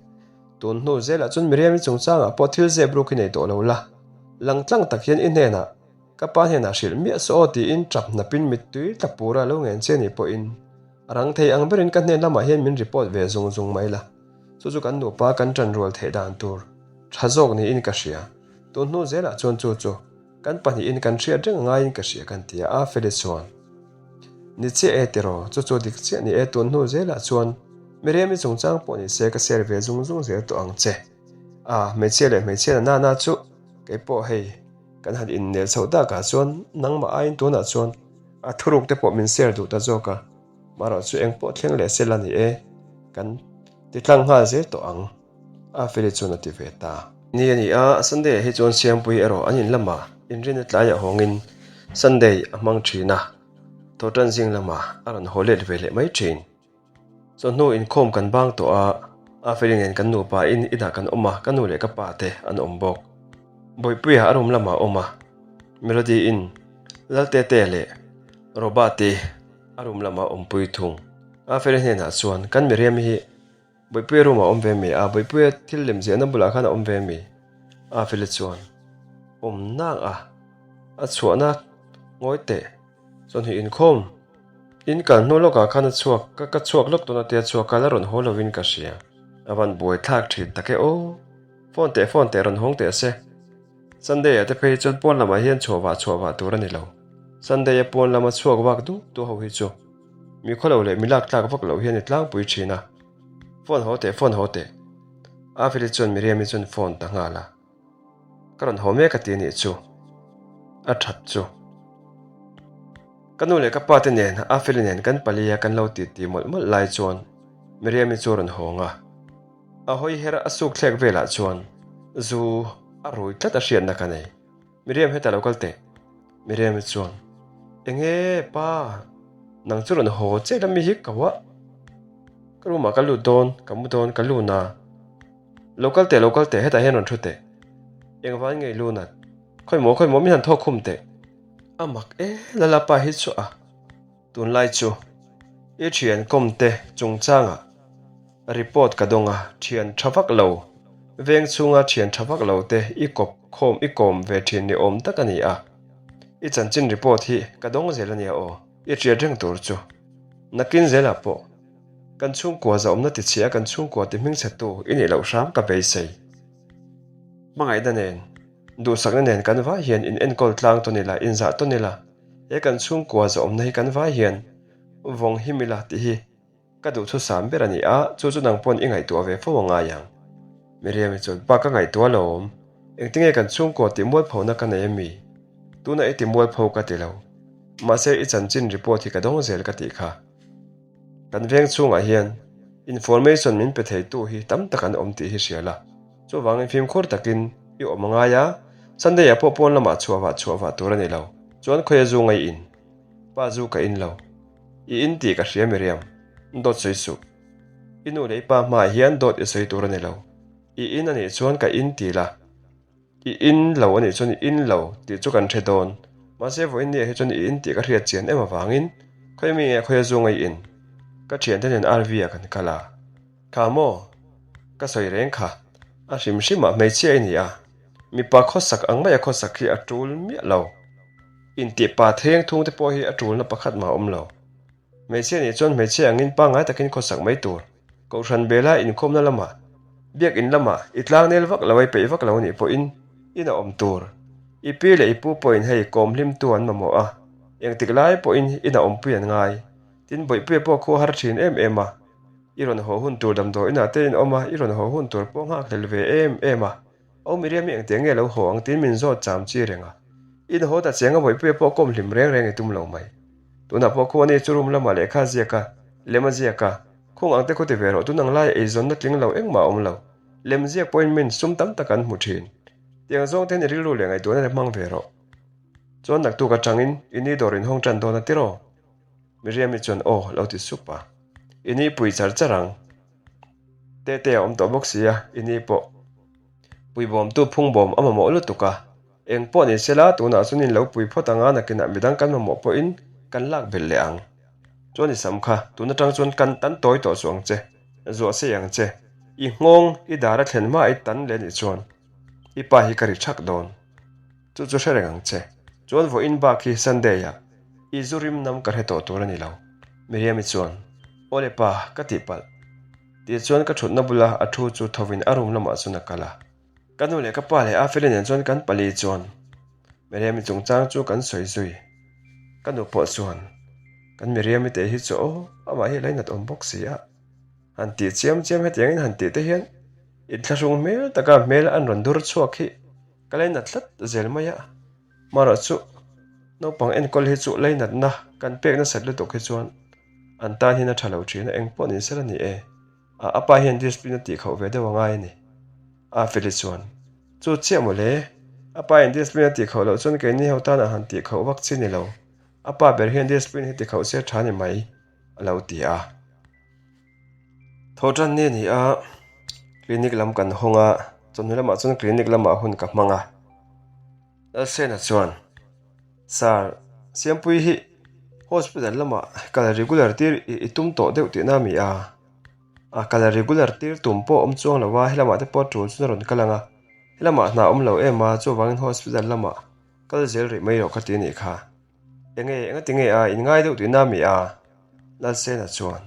Tun hnu zelah chuan Miriami chungchangah pawh thil zep ruk hi nei tawh lo la, langtlang tak hian i hnenah. Ka pa hnenah hrilh miah saw aw tiin tap hnapin mittui tla pura lo ngen che ni pawhin a rang thei ang berin ka hnen lamah hian min report ve zung zung mai la. Chu chu kan nupa kan ṭan rual theih dan tur ṭha zawk niin ka hria. Tun hnu zelah chuan chu chu kan pahnihin kan hriat reng angaiin ka hria kan ti a, Feli chuan. Ni chiah e tiraw, chu chu dik chiah ni e tun hnu zelah chuan Miriam-i chungchang pawh ni se ka share ve zung zung zel tawh ang che. A, hmeichhia leh hmeichhia na nana chu kei pawh hei kan han innel chhoh takah chuan nangmah aiin tunah chuan a thuruk te pawh min share duh ta zawk a, marawh chu eng pawh thleng leh sela ni e, kan ti tlang nghal zel tawh ang a Feli chuan a ti ve ta. Ni a ni a, Sunday ah hi chuan Siampui erawh an in lamah inrinna tlaiah hawngin Sunday a hmang thin a, Thawhtan zing lamah a rawn haw let ve leh mai thin. Chawhnu inkhawm kan bang tawh a, Afeli nen kan nupa in inah kan awm a, ka nu leh ka pa te an awm bawk. Bawihpuia a room lamah a awm a, Melody in Laltete leh Robert te a room lamah a awmpui thung. Afeli hnenah chuan kan Miriam hi Bawihpuia room ah a awm ve mi a, Bawihpuia thil lem ziahna bulah khan a awm ve mi? Afeli chuan awm nang a, a chhuahna ngawi teh. Chawhnih inkhawm in kal hnu lawkah khan a chhuak ka ka chhuak lawk tawh na tia chhuak a la rawn haw lovin ka hria. A van buai thlak thin tak e aw. Phone teh phone teh rawn hawng teh se. Sunday ah te phei chuan pawn lamah hian chhuah vah chhuah vah tur a ni lo. Sunday a pawn lama chhuak vak duh duh ho hi chu mi khawlo leh mi lak tlak vak loh hian i tlangpui thin a. Phone haw teh phone haw teh. Afeli chuan Miriam-i chuan phone ta nghal a. Ka rawn haw mek a ti anih chu. A that chu. Ka nu leh ka pa te nen Afeli nen kan palia kan lo titi mawlh mawlh lai chuan Miriam-i chu a rawn hawng a. A hawi her a suk thlek velah chuan zu a rui tlat a hriatna ka nei. Miriam hetah lo kal teh. Miriam-i chuan, Enge pa, nang chu rawn haw che la mi hi ka huah. Ka room ah ka lut dawn, ka mu dawn, ka lu na. Lo kal teh, lo kal teh, hetah hian rawn thu teh. Engvan ngei lu nat. Khawi maw, khawi maw, min han thawk khum teh. A mak e, Lalapa hi chu a. Tunlai chu i thian kawmte chungchangah report ka dawng a, thian tha vak lo, veng chhunga thian tha vak lo te i kawp khawm i kawm ve thin ni awm tak a ni a. I chanchin report hi ka dawng zel a nia aw, i hriat reng tur chu. Nakin zelah pawh kan chhungkua zahawmna tichhia kan chhungkua ti hmingchhetu i nih loh hram ka beisei. Hmangaihna nen, duhsakna nen kan vai hian in enkawl tlang tawn ila, inzah tawn ila. He kan chhungkua zawhawmna hi kan vai hian vawng him ila tih hi ka duhthusam ber a ni a, chu chu nang pawn i ngaihtuah ve fo a ngai ang. Miriam-i chuan, Pa ka ngaihtuah lo awm, engtinge kan chhungkua tih mualphona ka nei ami? Tunah i ti mualpho ka ti lo. Mahse i chanchin report hi ka dawng zel ka tih kha. Kan veng chhungah hian information min pe theitu hi tam tak an awm tih hi hria la. Chuvangin fimkhur takin i awm a ngai a, Sunday ah pawh pawn lamah chhuah vah chhuah vah tur a ni lo. Chuan khawi a zu ngai in? Pa zu ka in lo. I in tih ka hria Miriam. Dawt sawi suh. I nu leh i pa hmaah hian dawt i sawi tur a ni lo. I in a nih chuan ka in ti la. I in lo a nih chuan i in lo tih chu kan hre dawn. Mahse vawiin ni ah hi chuan i in tih ka hriat chian em avangin khawi mi nge khawi a zu ngai in? Ka thiante nen RV ah kan kal a. Kha maw? Ka sawi reng kha. A hrim hrimah hmeichhia i ni a, mipa khawsak ang maia khawsak hi a tul miah lo. Intih pa theng thung te pawh hi a tulna pakhat mah a awm lo. Hmeichhia nih chuan hmeichhia angin pangngai takin khawsak mai tur. Kohhran bela inkhawmna lamah, biakin lamah i tlangnel vak lo a i peih vak lo nih pawhin in a awm tur. I pi leh i pu pawhin hei kawm hlimtu an mamawh a, engtik lai pawhin in a awmpui an ngai. Tin, Bawihpuia pawh khu a har thin em em a. I rawn haw hun tur damdawi inah te in awm a, i rawn haw hun tur pawh nghakhlel ve em em a. Au Miriam i engtiang nge lo haw ang tiin min zawt cham chi reng a. I inhaw ta chiang a Bawihpuia pawh kawm hlim reng reng i tum lo mai. Tunah pawh khu ani chu room lamah lehkha a ziak a, lem a ziak a, khung ang te khu ti ve rawh tun ang lai eizawnna tling lo engmah a awm lo. Lem ziak pawhin min sum tam tak an hmu thin. Tiang zawng te hian i rilru leh ngaihtuahna te hmang ve rawh. Chuan naktuk atangin i ni dawr inhawng tan dawn a tiraw? Miriam-i chuan aw lo ti sup a. I ni pui char char ang. Tete a awm tawh bawk si a, i ni pawh puibawmtu phungbawm a mamawh lutuk a. Eng pawh ni sela, tunah chuan in lo pui phawt ang a, nakinah midang kan mamawh pawhin kan lak belh leh ang. Chuan i sam kha, tun atang chuan kan tan tawi tawh suh ang che, zuah sei ang che. I nghawng, i dar a thlen hma i tan leh nih chuan i pa hi ka ri thak dawn. Chu chu hre reng ang che. Chuan vawiin bak hi Sunday ah i zu rim nam ka hre tawh tur a ni lo. Miriam-i chuan, Awle pa, ka tihpalh. Tih chuan ka thutna bula a thu chu thovin a room lamah chuan a kal a. Ka nu leh ka pa leh Afeli nen chuan kan pali chuan Miriam-i chungchang chu kan sawi zui. Ka nu pawh chuan, Kan Miriam-i te hi chu aw, amah hi a lainat awm bawk si a. Han tih chiam chiam hetiangin han tih te hian inthlahrung hmel taka hmel an rawn dur chhuak hi ka lainat tlat zel mai a. Marawh chu naupang enkawl hi chu lainatna kan pek nasat lutuk hi chuan an tan hian a tha lo thin a, eng pawh ni sela ni e. A a pa hian discipline a tih khauh ve deuh a ngai a ni. A Feli chuan, Chu chiah maw le, a pa in discipline a tih khauh loh chuan keini ho tan a han tih khauh vak chi ni lo. A pa ber hian discipline hi ti khauh se tha ni mai, a lo ti a. Tho tan ni a ni a, clinic lam kan hawng a, chawhnu lamah chuan clinic lamah hun ka hmang a. Lalsena chuan, Sir, Siampuii hi hospital lamah kal regular tir i tum tawh deuh tihna a mi a? A kal regular tir tum pawh awm chuang lo a, helamah te pawh tul chuan a rawn kal ang a, helamah hna awm lo em a, chuvangin hospital lamah kal zel rih mai rawh ka ti a nih kha. Enge, engati nge a, in ngai deuh tihna a mi a? Lalsena chuan,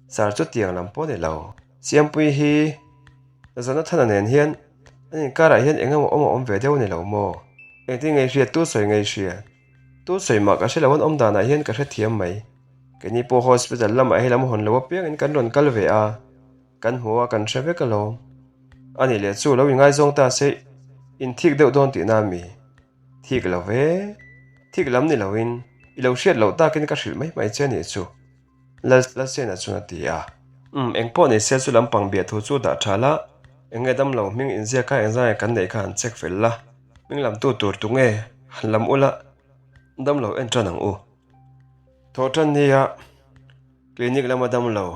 Sir chu tiang lam pawh a ni lo. Siampuii hi Zonathana nen hian an inkarah hian eng emaw awm a awm ve deuh a ni lo maw? Engtin nge i hriat? Tu sawi nge i hriat? Tu sawi mah ka hre lo an awm danah hian ka hrethiam mai. Keini pawh hospital lamah he lam hawn lo apiangin kan rawn kal ve a, kan hmu a kan hre vek alawm. A nih leh chu lo ingaizawng ta se inthik deuh dawn tihna a mi? Thik lo ve, thik lam ni loin i lo hriat loh takin ka hrilh mai mai che a nih chu. Lal Lalsena chuan a ti a. Umm, eng pawh ni se chu lampang biah thu chu dah tha la, eng nge damlo hming inziak kha eng zai kan neih kha han check fel la, hming lamtu tur tu nge han lam ula, damlo en tan ang u. Thawh tan nia clinic lama damlo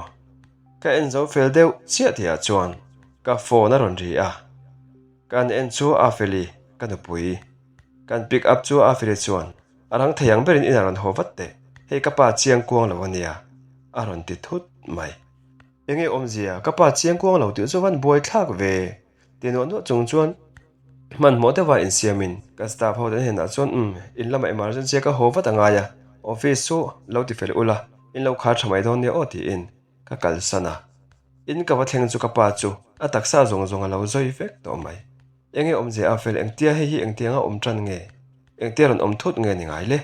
ka en zo fel deuh chiah tihah chuan ka phone a rawn ri a, kan en chu Afeli ka nupui kan pick up chu Afeli chuan A rang thei ang berin inah rawn haw vat teh, hei ka pa chiang kuang lo a nia, a rawn ti thut mai. Enge awmzia, ka pa chiang kuang lo tih chu van buai thlak ve, ti nuah nuah chung chuan hmanhmawh deuha insiamin ka staff ho te hnenah chuan umm, in lamah emergency a ka haw vat a ngai a, office chu lo ti fel ula, in lo khar tha mai dawn nia aw tiin ka kalsan a. In ka va thleng chu ka pa chu a taksa zawng zawng a lo zawi vek tawh mai. Enge awmzia a fel engtia hei hi engtianga awm tan nge? Engtia rawn awm thut nge ni ngai le?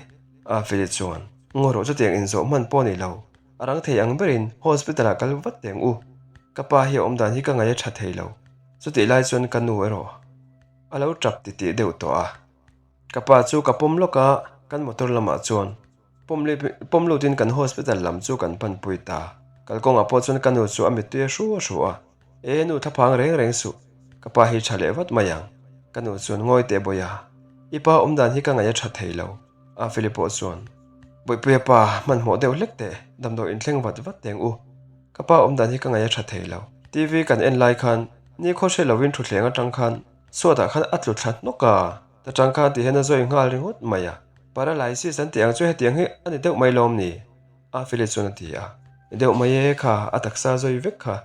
A feli chuan, Ngaw rawh chutiang inzawh hman pawh ni lo, a rang thei ang berin hospital ah kal vat teng u. Ka pa hi a awm dan hi ka ngaih a tha thei lo. Chutih lai chuan ka nu erawh a lo tap titih deuh tawh a. Ka pa chu ka pawm lawk a, kan motor lamah chuan Pawm lutin kan hospital lam chu kan panpui ta. Kalkawngah pawh chuan ka nu chu a mittui a hru a hru a, E nu thlaphang reng reng suh, ka pa hi tha leh vat mai ang. Ka nu chuan ngawi teh bawiha, i pa awm dan hi ka ngaih a tha thei lo. A Feli pawh chuan, Bawihpuia pa, hmanhmawh deuh hlek teh, damdawi inthleng vat vat teng u. Ka pa awm dan hi ka ngaih a tha thei lo. TV kan en lai khan nikhaw hre lovin thutthleng atang khan chhuatah khan a tlu thla hnawk a. Ta tang khan ti hian a zawi nghal ringawt mai a, Paralysis an tih ang chu hetiang hi a ni deuh mai lawm ni? A Philip chuan a ti a, Ni deuh mai e kha, a taksa zawi vek kha.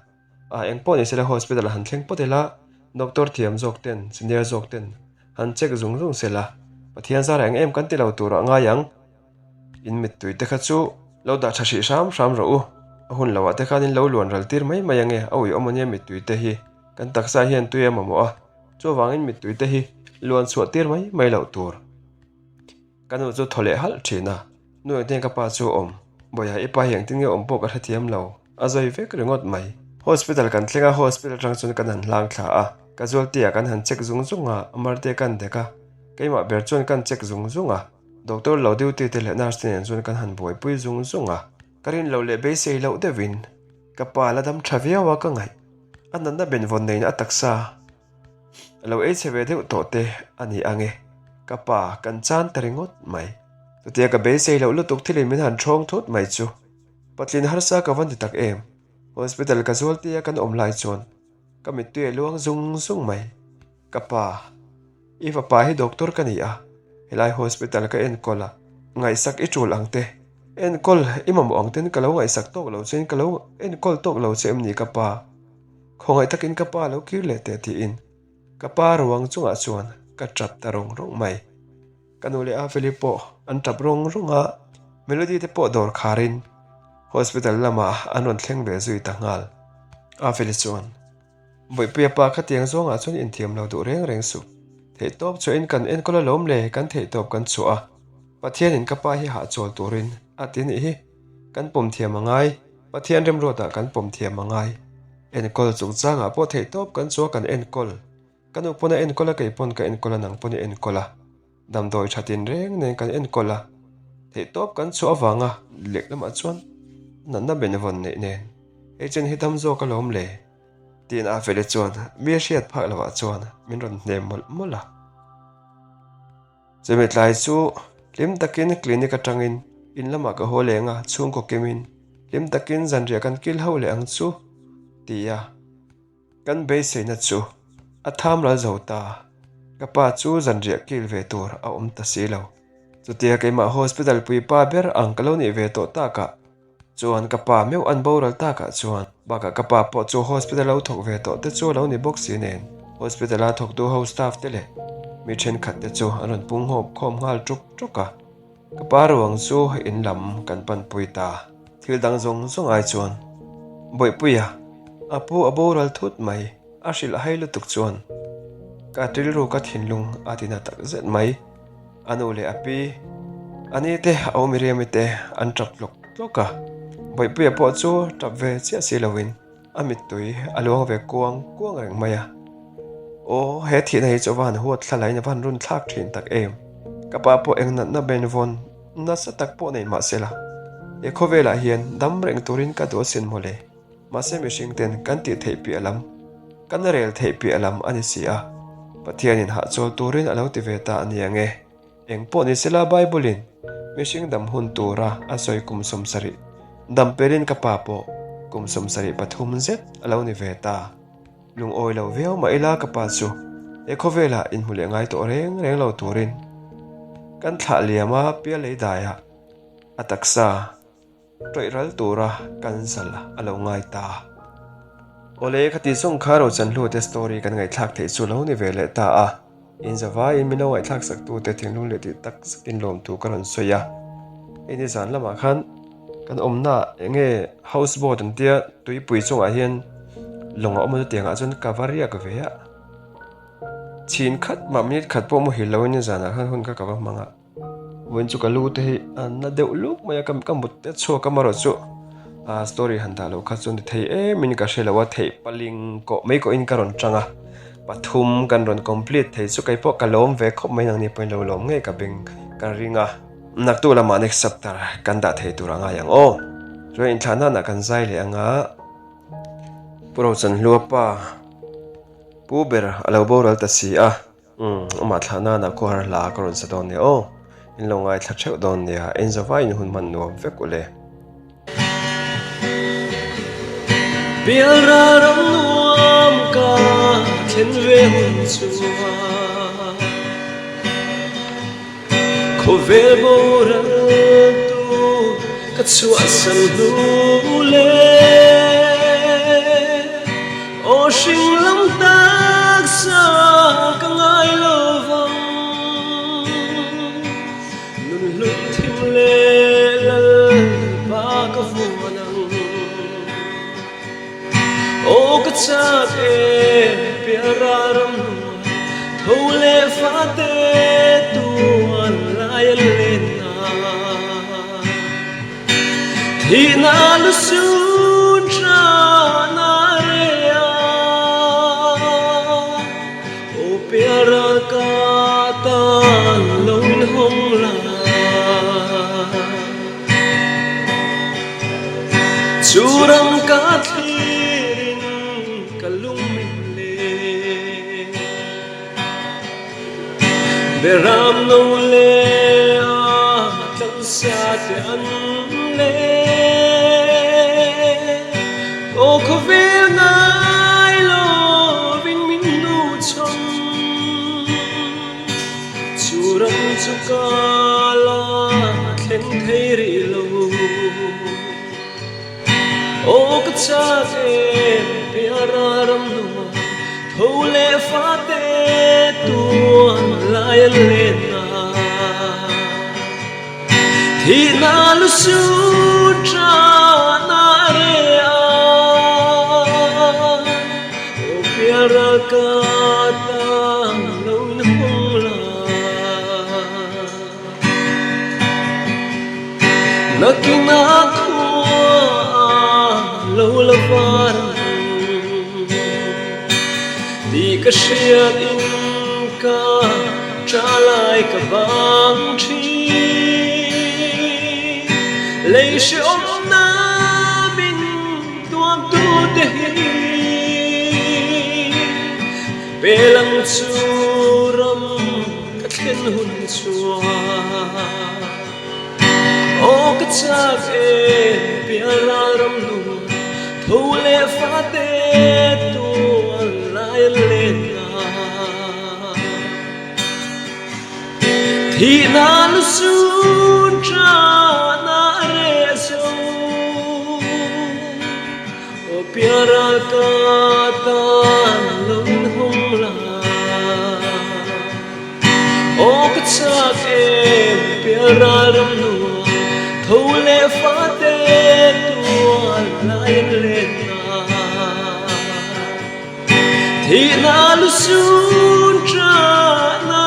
A eng pawh ni sela hospital han thleng pawt ila, doctor thiam zawk ten, senior zawk ten han check zung zung sela, Pathian zar eng em kan ti lo turah ngai ang. In mittui te kha chu lo dah tha hrih hram hram rawh u, a hun loah te khan in lo luan ral tir mai mai ange, a uiawm ania mittui te hi, kan taksa hian tui a mamawh a. Chuvangin mittui te hi luan chhuah tir mai mai loh tur. Ka nu chu thaw leh halh thin a, nu engtin ka pa chu awm, Bawiha i pa hi engtin nge awm pawh ka hrethiam lo, a zawi vek ringawt mai. Hospital kan thleng a, hospital atang chuan kan han hlang thla a, casualty ah kan han check zung zung a, Amarte kan dek a, keimah ber chuan kan check zung zung a, doctor lo duty te leh nurse te nen chuan kan han buaipui zung zung a. Ka rin loh leh beisei loh deuhin ka pa la dam tha viau a ka ngaih. A natna benvawn neiin a taksa a lo ei chhe ve deuh tawh te a ni ang e. Ka pa kan chan ta ringawt mai. Chutia ka beisei loh lutuk thilin min han ṭhawng thut mai chu Patlin harsa ka va ni tak em. Hospital ka zual tia kan awm lai chuan ka mittui a luang zung zung mai. Ka pa, i fapa hi doctor ka ni a, helai hospital ka enkawl a, ngaihsak i tul ang te, enkawl i mamawh ang ten ka lo ngaihsak tawk lo chein ka lo enkawl tawk lo che em ni ka pa? Khawngaih takin ka pa lo kir leh teh tiin ka pa ruang chungah chuan ka tap ta rawng rawng mai. Ka nu leh Afeli pawh an tap rawng rawng a, Melody te pawh dawr kharin hospital lamah an rawn thleng ve zui ta nghal. Afeli chuan, Bawihpuia pa khatiang zawngah chuan inthiam lo duh reng reng suh. Theihtawp chhuahin kan enkawl alawm le, kan theihtawp kan chhuah a, Pathianin ka pa hi hahchawl turin a ti nih hi. Kan pawm thiam a ngai, Pathian remruatah kan pawm thiam a ngai. Enkawl chungchangah pawh theihtawp kan chhuah kan enkawl. Ka nu pawn a enkawl a, kei pawn ka enkawl a, nang pawn i enkawl a. Damdawi tha tin reng nen kan enkawl a. Theihtawp kan chhuah avanga lek lamah chuan natna benvawn neih nen hei chen hi dam zawk alawm le tiin a fele chuan mi a hriat phak lovah chuan min rawn hnem mawlh mawlh a. Chumi tlai chu hlim takin clinic atangin in lamah ka haw leng a, chhungkaw kimin hlim takin zanriah kan kil ho leh ang chu ti a. Kan beiseina chu a tham ral zo ta, ka pa chu zanriah kil ve tur a awm ta si lo. Chutia keimah hospital pui pa ber ang ka lo nih ve tawh takah chuan ka pa meuh an boral takah chuan bakah ka pa pawh chu hospital lo thawk ve tawh te chu a lo ni bawk si nen hospital a thawktu ho staff te leh mi thenkhat te chu an rawn pung nghawp khawm nghal ṭuk ṭuk a. Ka pa ruang chu in lam kan panpui ta. Thil dang zawng zawng ai chuan Bawihpuia a pu a boral thut mai a hrilh hai lutuk chuan ka rilru ka thinlung a ti na tak zet mai. A nu leh a pi, a ni te a awm Miriami te an tap tlawk tlawk a, Bawihpuia pawh chu tap ve chiah si loin A mittui a luang ve kuang kuang reng mai a. Aw, he thihna hi chu a va han huat thla laiin a va han run thlak thin tak em. Ka pa pawh eng natna benvawn nasa tak pawh nei mah sela, he khawvelah hian dam reng turin ka duh asin mawle. Mahse mihring ten kan tih theih piah lam, kan rel theih piah lam a ni si a. Pathianin hahchawl turin a lo ti ve ta a ni ang e. Eng pawh ni sela Bible-in mihring dam hun tura a sawi kum 70 dam pelin ka pa pawh kum 73 zet a lo ni ve ta. Lungawi lo viau mah ila ka pa chu he khawvelah inhmu leh ngai tawh reng reng lo turin kan thlah liam a pial lei daiah a taksa Tawih ral tura kan zal a lo ngai ta. Awle, khati zawng kha Rochanhlu te story kan ngaihthlak theih chu lo ni ve leh ta a. In zavaiin min lo ngaihthlak sak tu te thinlung leh tih tak zetin lawmthu ka rawn sawi a. Hei ni zan lamah khan kan awmna eng nge house boat an tia tuipui chungah hian lawng a awm a chutiangah chuan ka va riak ve a. Chhin khat mah minute khat pawh muhil loin ni zanah khan hun kha ka va hmang a. Vawiin chu ka lu te hi a na deuh luk mai a ka ka mut te chhuak a marawh chu a story han dah loh kha chu ni thei em in ka hre lo a theih paling kawh mai kawhin ka rawn tang a pathum kan rawn complete thei chu kei pawh ka lawm ve khawp mai nangni pawhin lo lawm ngei ka beng ka ring a naktuk lamah next chapter kan dah thei tur a ngai ang aw chuan inthlah nana kan zai leh anga Pu Rochanhlua pa pu ber a lo boral ta si a. Umm, amah thlah nana khuahar hla ka rawn sa dawn nia aw. In lo ngaithla theuh dawn nia, en zavaiin hun hman nuam vek u le. Pialral ram nuam ka thlen ve hun chuan Khawvel boral tu ka chhuahsan hnu le Aw hring lam taksa ka ngai lo vang Nun hlui thim leh Lalpa ka vuan ang. Aw ka chak e pialral ram hnuai tho leh fate tuan lai a len a Thihna lusun tan a re a Aw pialral ka tan lo in hawng la. Chu ram ka thlirin ka lung min leng. Beram no leh a tlansa te an leng. Aw khawvel ngai lovin min hnuchhawn. Chu ram chu ka la thleng thei rih lo. Aw ka chak em piara ram nuam tho leh fate tuan lai a len a. Thihna lusun ṭahna a reh a, aw pialral ka tan lo inhawng la. Nakinah khua lo la var ang tih ka hriat in ka ṭah lai ka bang ṭhin. Lei hrehawmna min tuamtute hi pe lang chu ram ka thlen hun chuan. Aw ka chak e pialral ram nuam tho leh fate tual lai an len a. Thihna lusun ṭahna a reh zo. Aw pialral ka tan lo inhawng la. Aw ka chak em pialral ram nuam tho leh fate tual lai an let a. Thihna lusun ṭahna.